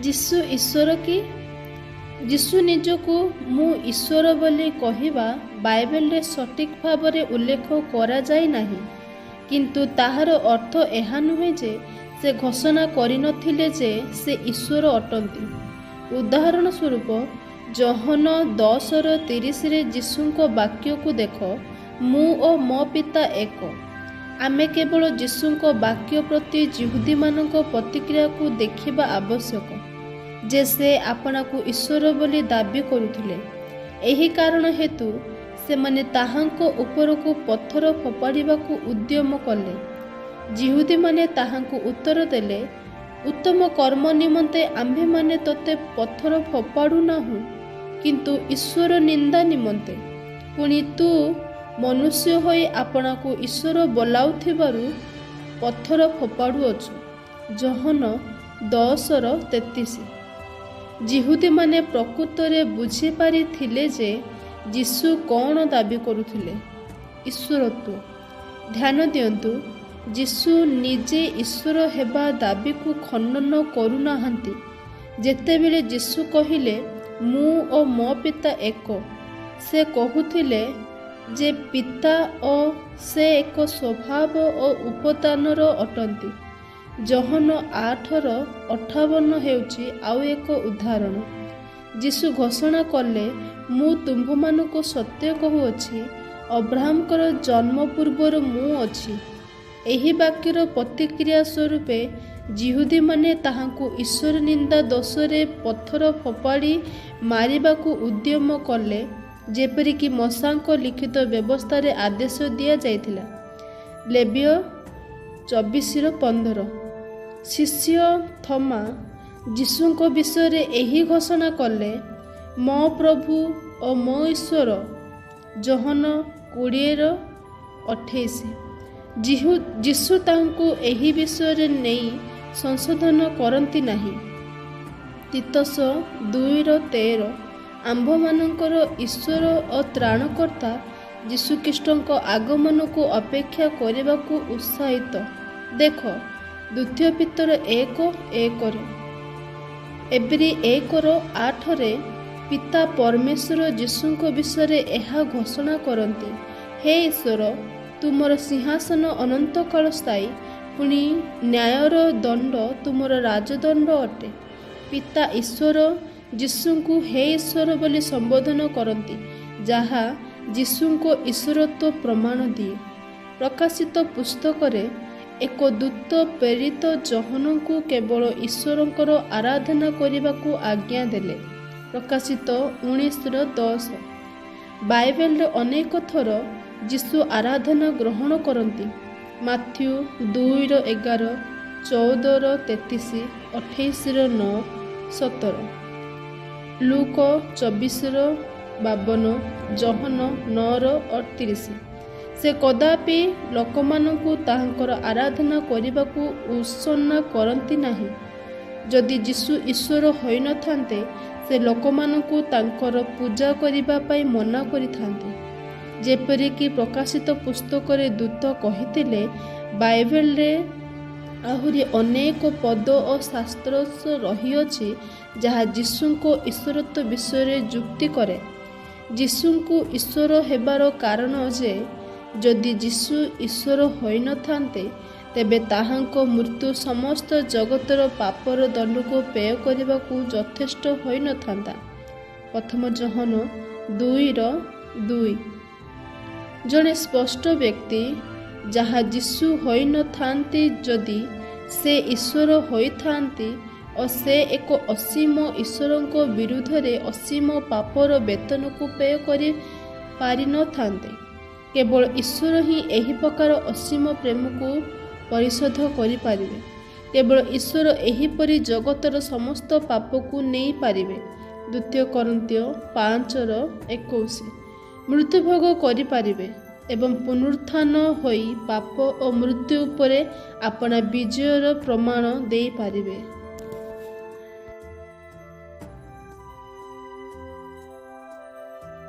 ଯୀଶୁ ଈଶ୍ୱର କି? ଯୀଶୁ ନିଜକୁ ମୁଁ ଈଶ୍ୱର ବୋଲି କହିବା ବାଇବେଲରେ ସଠିକ୍ ଭାବରେ ଉଲ୍ଲେଖ କରାଯାଇ ନାହିଁ, କିନ୍ତୁ ତାହାର ଅର୍ଥ ଏହା ନୁହେଁ ଯେ ସେ ଘୋଷଣା କରିନଥିଲେ ଯେ ସେ ଈଶ୍ୱର ଅଟନ୍ତି। ଉଦାହରଣ ସ୍ୱରୂପ, ଯୋହନ 10:30ରେ ଯୀଶୁଙ୍କ ବାକ୍ୟକୁ ଦେଖ, ମୁଁ ଓ ମୋ ପିତା ଏକ। ଆମେ କେବଳ ଯୀଶୁଙ୍କ ବାକ୍ୟ ପ୍ରତି ଯିହୁଦୀମାନଙ୍କ ପ୍ରତିକ୍ରିୟାକୁ ଦେଖିବା ଆବଶ୍ୟକ ଯେ ସେ ଆପଣାକୁ ଈଶ୍ୱର ବୋଲି ଦାବି କରୁଥିଲେ। ଏହି କାରଣ ହେତୁ ସେମାନେ ତାହାଙ୍କ ଉପରକୁ ପଥର ଫୋପାଡ଼ିବାକୁ ଉଦ୍ୟମ କଲେ। ଯିହୁଦୀମାନେ ତାହାଙ୍କୁ ଉତ୍ତର ଦେଲେ, ଉତ୍ତମ କର୍ମ ନିମନ୍ତେ ଆମ୍ଭେମାନେ ତୋତେ ପଥର ଫୋପାଡ଼ୁ ନାହୁଁ, କିନ୍ତୁ ଈଶ୍ୱର ନିନ୍ଦା ନିମନ୍ତେ। ପୁଣି ତୁ ମନୁଷ୍ୟ ହୋଇ ଆପଣାକୁ ଈଶ୍ୱର ବୋଲାଉଥିବାରୁ ପଥର ଫୋପାଡ଼ୁଅଛୁ। ଯୋହନ 10:33। ଯିହୁଦୀମାନେ ପ୍ରକୃତରେ ବୁଝିପାରିଥିଲେ ଯେ ଯୀଶୁ କ'ଣ ଦାବି କରୁଥିଲେ, ଈଶ୍ୱରତ୍ୱ। ଧ୍ୟାନ ଦିଅନ୍ତୁ, ଯୀଶୁ ନିଜେ ଈଶ୍ୱର ହେବା ଦାବିକୁ ଖଣ୍ଡନ କରୁନାହାନ୍ତି। ଯେତେବେଳେ ଯୀଶୁ କହିଲେ, ମୁଁ ଓ ମୋ ପିତା ଏକ, ସେ କହୁଥିଲେ ଯେ ପିତା ଓ ସେ ଏକ ସ୍ୱଭାବ ଓ ଉପାଦାନର ଅଟନ୍ତି। ଯୋହନ 8:58 ହେଉଛି ଆଉ ଏକ ଉଦାହରଣ। ଯୀଶୁ ଘୋଷଣା କଲେ, ମୁଁ ତୁମ୍ଭମାନଙ୍କୁ ସତ୍ୟ କହୁଅଛି, ଅବ୍ରାହମଙ୍କର ଜନ୍ମ ପୂର୍ବରୁ ମୁଁ ଅଛି। ଏହି ବାକ୍ୟର ପ୍ରତିକ୍ରିୟା ସ୍ୱରୂପେ ଯିହୁଦୀମାନେ ତାହାଙ୍କୁ ଈଶ୍ୱର ନିନ୍ଦା ଦୋଷରେ ପଥର ଫୋପାଡ଼ି ମାରିବାକୁ ଉଦ୍ୟମ କଲେ, ଯେପରିକି ମୋଶାଙ୍କ ଲିଖିତ ବ୍ୟବସ୍ଥାରେ ଆଦେଶ ଦିଆଯାଇଥିଲା। ଲେବୀୟ 24:15। ଶିଷ୍ୟ ଥୋମା ଯୀଶୁଙ୍କ ବିଷୟରେ ଏହି ଘୋଷଣା କଲେ, ମୋ ପ୍ରଭୁ ଓ ମୋ ଈଶ୍ୱର। ଯୋହନ 20:28। ଯୀଶୁ ତାଙ୍କୁ ଏହି ବିଷୟରେ ନେଇ ସଂଶୋଧନ କରନ୍ତି ନାହିଁ। ତୀତସ 2:13, ଆମ୍ଭମାନଙ୍କର ଈଶ୍ୱର ଓ ତ୍ରାଣକର୍ତ୍ତା ଯୀଶୁଖ୍ରୀଷ୍ଟଙ୍କ ଆଗମନକୁ ଅପେକ୍ଷା କରିବାକୁ ଉତ୍ସାହିତ। ଦେଖ ଦ୍ୱିତୀୟ ପିତର 1:1ରେ। ଏବ୍ରୀ 1:8ରେ ପିତା ପରମେଶ୍ୱର ଯୀଶୁଙ୍କ ବିଷୟରେ ଏହା ଘୋଷଣା କରନ୍ତି, ହେ ଈଶ୍ୱର, ତୁମର ସିଂହାସନ ଅନନ୍ତକାଳ ସ୍ଥାୟୀ, ପୁଣି ନ୍ୟାୟର ଦଣ୍ଡ ତୁମର ରାଜଦଣ୍ଡ ଅଟେ। ପିତା ଈଶ୍ୱର ଯୀଶୁଙ୍କୁ ହେ ଈଶ୍ୱର ବୋଲି ସମ୍ବୋଧନ କରନ୍ତି, ଯାହା ଯୀଶୁଙ୍କ ଈଶ୍ୱରତ୍ୱ ପ୍ରମାଣ ଦିଏ। ପ୍ରକାଶିତ ପୁସ୍ତକରେ ଏକ ଦୂତ ପ୍ରେରିତ ଯୋହନଙ୍କୁ କେବଳ ଈଶ୍ୱରଙ୍କର ଆରାଧନା କରିବାକୁ ଆଜ୍ଞା ଦେଲେ। ପ୍ରକାଶିତ 19:10। ବାଇବେଲରେ ଅନେକ ଥର ଯୀଶୁ ଆରାଧନା ଗ୍ରହଣ କରନ୍ତି। ମାଥ୍ୟୁ 2:11, 14:33, 28:9, 17, ଲୂକ 24:52, ଯୋହନ 9:38। ସେ କଦାପି ଲୋକମାନଙ୍କୁ ତାହାଙ୍କର ଆରାଧନା କରିବାକୁ ଉତ୍ସନ୍ନ କରନ୍ତି ନାହିଁ। ଯଦି ଯୀଶୁ ଈଶ୍ୱର ହୋଇନଥାନ୍ତେ, ସେ ଲୋକମାନଙ୍କୁ ତାଙ୍କର ପୂଜା କରିବା ପାଇଁ ମନା କରିଥାନ୍ତେ, ଯେପରିକି ପ୍ରକାଶିତ ପୁସ୍ତକରେ ଦୂତ କହିଥିଲେ। ବାଇବେଲରେ ଆହୁରି ଅନେକ ପଦ ଓ ଶାସ୍ତ୍ର ରହିଅଛି ଯାହା ଯୀଶୁଙ୍କ ଈଶ୍ୱରତ୍ୱ ବିଷୟରେ ଯୁକ୍ତି କରେ। ଯୀଶୁଙ୍କୁ ଈଶ୍ୱର ହେବାର କାରଣ ଯେ ଯଦି ଯୀଶୁ ଈଶ୍ୱର ହୋଇନଥାନ୍ତେ, ତେବେ ତାହାଙ୍କ ମୃତ୍ୟୁ ସମସ୍ତ ଜଗତର ପାପର ଦଣ୍ଡକୁ ପେୟ କରିବାକୁ ଯଥେଷ୍ଟ ହୋଇନଥାନ୍ତା। ପ୍ରଥମ ଯୋହନ 2:2। ଜଣେ ସ୍ପଷ୍ଟ ବ୍ୟକ୍ତି ଯାହା ଯୀଶୁ ହୋଇନଥାନ୍ତି, ଯଦି ସେ ଈଶ୍ୱର ହୋଇଥାନ୍ତି ଓ ସେ ଏକ ଅସୀମ ଈଶ୍ୱରଙ୍କ ବିରୁଦ୍ଧରେ ଅସୀମ ପାପର ବେତନକୁ ପେୟ କରି ପାରିନଥାନ୍ତେ। କେବଳ ଈଶ୍ୱର ହିଁ ଏହି ପ୍ରକାର ଅସୀମ ପ୍ରେମକୁ ପରିଶୋଧ କରିପାରିବେ। କେବଳ ଈଶ୍ୱର ଏହିପରି ଜଗତର ସମସ୍ତ ପାପକୁ ନେଇପାରିବେ। ଦ୍ୱିତୀୟ କରିନ୍ଥୀୟ 5:21। ମୃତ୍ୟୁଭୋଗ କରିପାରିବେ ଏବଂ ପୁନରୁତ୍ଥାନ ହୋଇ ପାପ ଓ ମୃତ୍ୟୁ ଉପରେ ଆପଣା ବିଜୟର ପ୍ରମାଣ ଦେଇପାରିବେ।